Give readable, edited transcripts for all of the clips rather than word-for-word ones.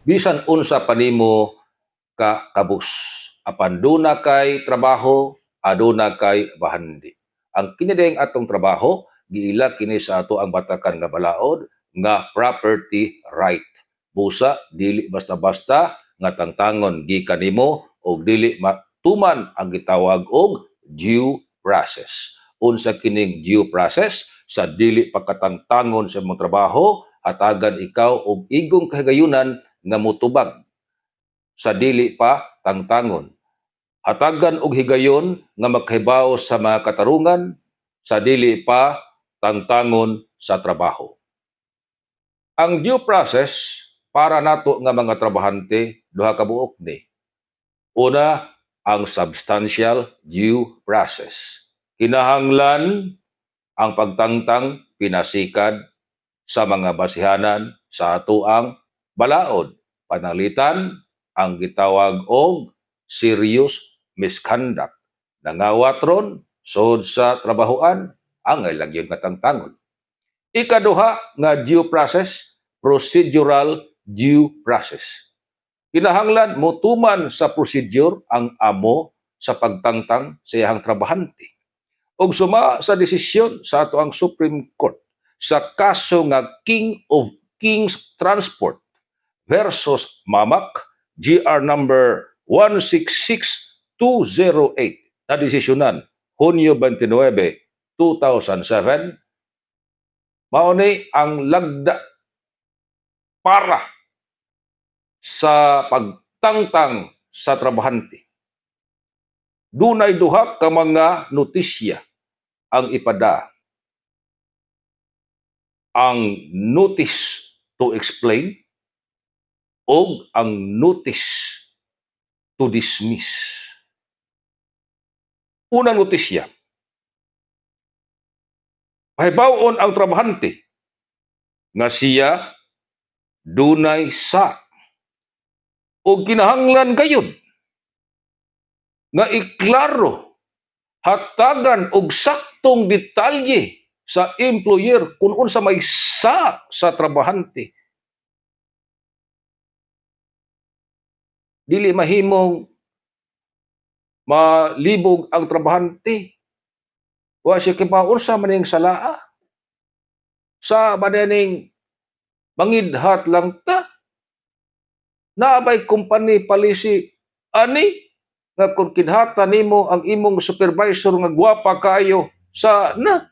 Bisan unsa pa nimo ka kabus, apan duna kay trabaho, aduna kay bahandi. Ang kini dihang atong trabaho, giila kini sa ato ang batakan nga balaod nga property right. Busa dili basta-basta nga tangtangon gikan nimo og dili matuman ang gitawag og due process. Unsa kining due process? Sa dili pagkatangtangon sa imong trabaho, hatagan ikaw og igong kahigayunan nga mutubag sa dili pa tangtangon. Hatagan og higayon nga makahibaw sa mga katarungan sa dili pa tangtangon sa trabaho. Ang due process para nato nga mga trabahante, duha ka buok ni. Una, ang substantial due process. Kinahanglan ang pagtangtang pinasikad sa mga basihanan sa atoang balaod. Panalitan ang gitawag og serious misconduct. Nangawat ron sud sa trabahoan, angay lang gyud nga tangtangon. Ikaduha nga due process, procedural due process. Kinahanglan motuman sa procedure ang amo sa pagtangtang sa iyang trabahante. Ug suma sa desisyon sa ato ang Supreme Court sa kaso nga King of Kings Transport versus Mamac, GR number 166208 na desisyonan Hunyo 29, 2007, mao ni ang lagda para sa pagtangtang sa trabahante. Dunay duha ka mga notisya ang ipada. Ang notice to explain o ang notice to dismiss. Unang notisya, pahibawon ang trabahante nga siya dunay sa o kinahanglan gayud nga iklaro, hatagan og saktong detalye sa employer kung unsa may sa sa trabahante. Dili mahimong malibog ang trabahante. Wa siya kibaw unsa man ning salaa. Sa man ning mangidhat lang ta. Naabay company policy ani nga kung kidhata nimo ang imong supervisor nga gwapa kaayo sa na.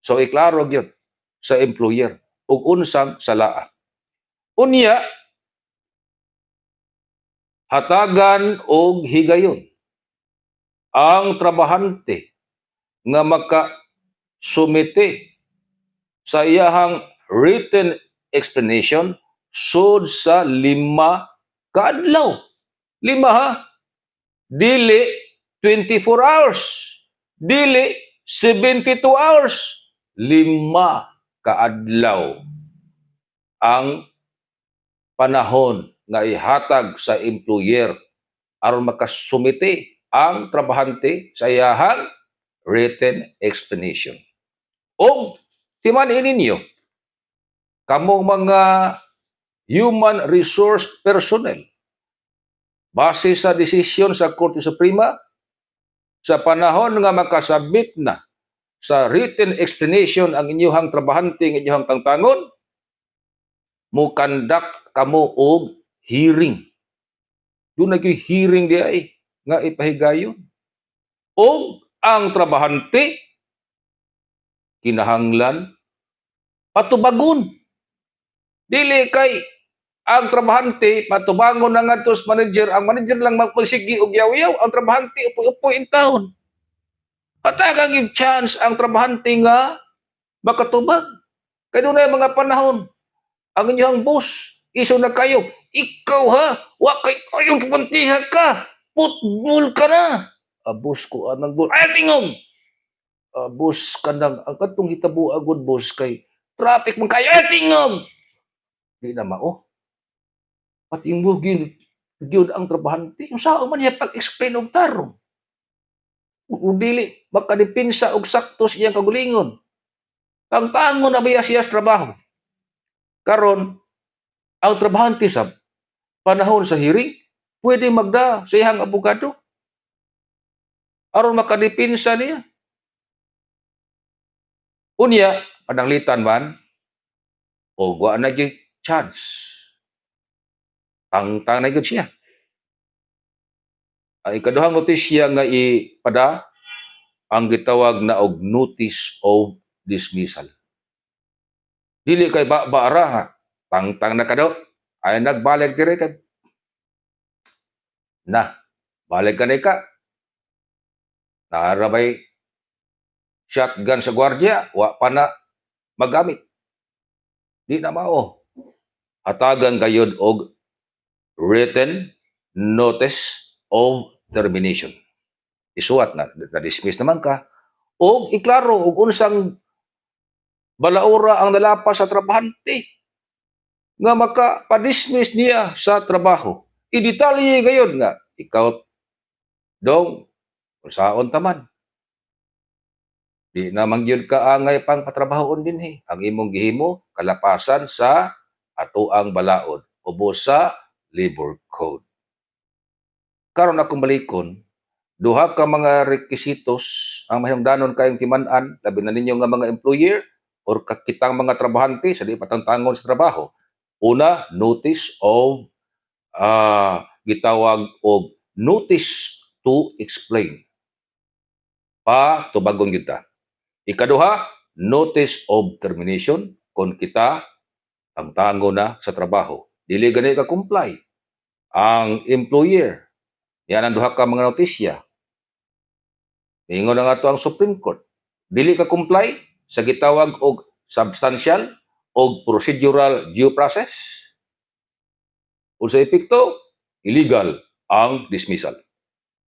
So iklaro gyud sa employer ug unsang salaa. Unya, hatagan og higayon ang trabahante nga maka sumite sa iyahang written explanation sud sa 5 kaadlaw. 5 ha. Dili 24 hours. Dili 72 hours. 5 kaadlaw ang panahon nga ihatag sa employer aron makasumite ang trabahante sa iyahang written explanation. O timan-i ninyo, kamong mga human resource personnel, base sa desisyon sa Korte Suprema, sa panahon nga makasubmit na sa written explanation ang inyuhang trabahante nga inyuhang tangtangon, mo conduct kamo og hearing. Duna gyud hearing di ay nga ipahigayon. O ang trabahante kinahanglan patubagon. Dili kay ang trabahante patubangon na ngadto sa manager, ang manager lang magsigi og yaw-yaw, ang trabahante upoy-upoy in taon. Hatagan yung chance ang trabahante nga makatubag. Kay dunay mga panahon, ang inyong boss, iso na kayo, ikaw ha, wa kay ayong trabantiha ka, football ka na. Ah, boss ko, anang boss, ay tingog! Ah, boss, kanang, ang katong hitabo agod boss, kay traffic man kayo, ay tingog! Di na mao. Patingog gyud ang trabahante. Yung sao man niya pag-explain og tarong. Kung dili makadepinsa og sakto sa iyang kagulingon. Tangtangon na ba siya sa trabaho? Karon, Ang trabahante sa panahon sa hearing, pwede magda sa iyang abogado aron makadepinsa niya. Unya, pananglitan man, o wa na gyud chance. Tangtang na gyud siya. Ang ikaduhang notisya nga ipada, ang gitawag na og notice of dismissal. Dili kay ba ra ha. Tangtang na ka daw. Ay nagbalik dire kay na balik ka na ka. Naa ra bay shotgun sa gwardiya, wa pa na magamit. Di na mao. Hatagan gayud og written notice of termination. Isuwat nga na-dismiss naman ka og iklaro og unsang balaura ang nalapas sa trabahante nga maka-dismiss niya sa trabaho. I-detalye gayud nga ikaw dong unsaon ta man. Di na man gyud ka angay pang patrabahoon dinhi. Ang imong gihimo kalapasan sa atoang balaod ubos sa Labor Code. Karon akong balikon, duha ka mga rekisitos ang mahimdanon kayong timan-an, labi na ninyo nga mga employer or kitang mga trabahante sa di patangtangon sa trabaho. Una, notice of gitawag og notice to explain. Pa tubagon gyud ta. Ikaduha, notice of termination kung kita tangtango na sa trabaho. Dili gani ka comply ang employer. Yan ang duha ka mga notisya. Ingon na nga to ang Supreme Court. Dili ka comply sa gitawag og substantial og procedural due process. Unsa epekto? Illegal ang dismissal.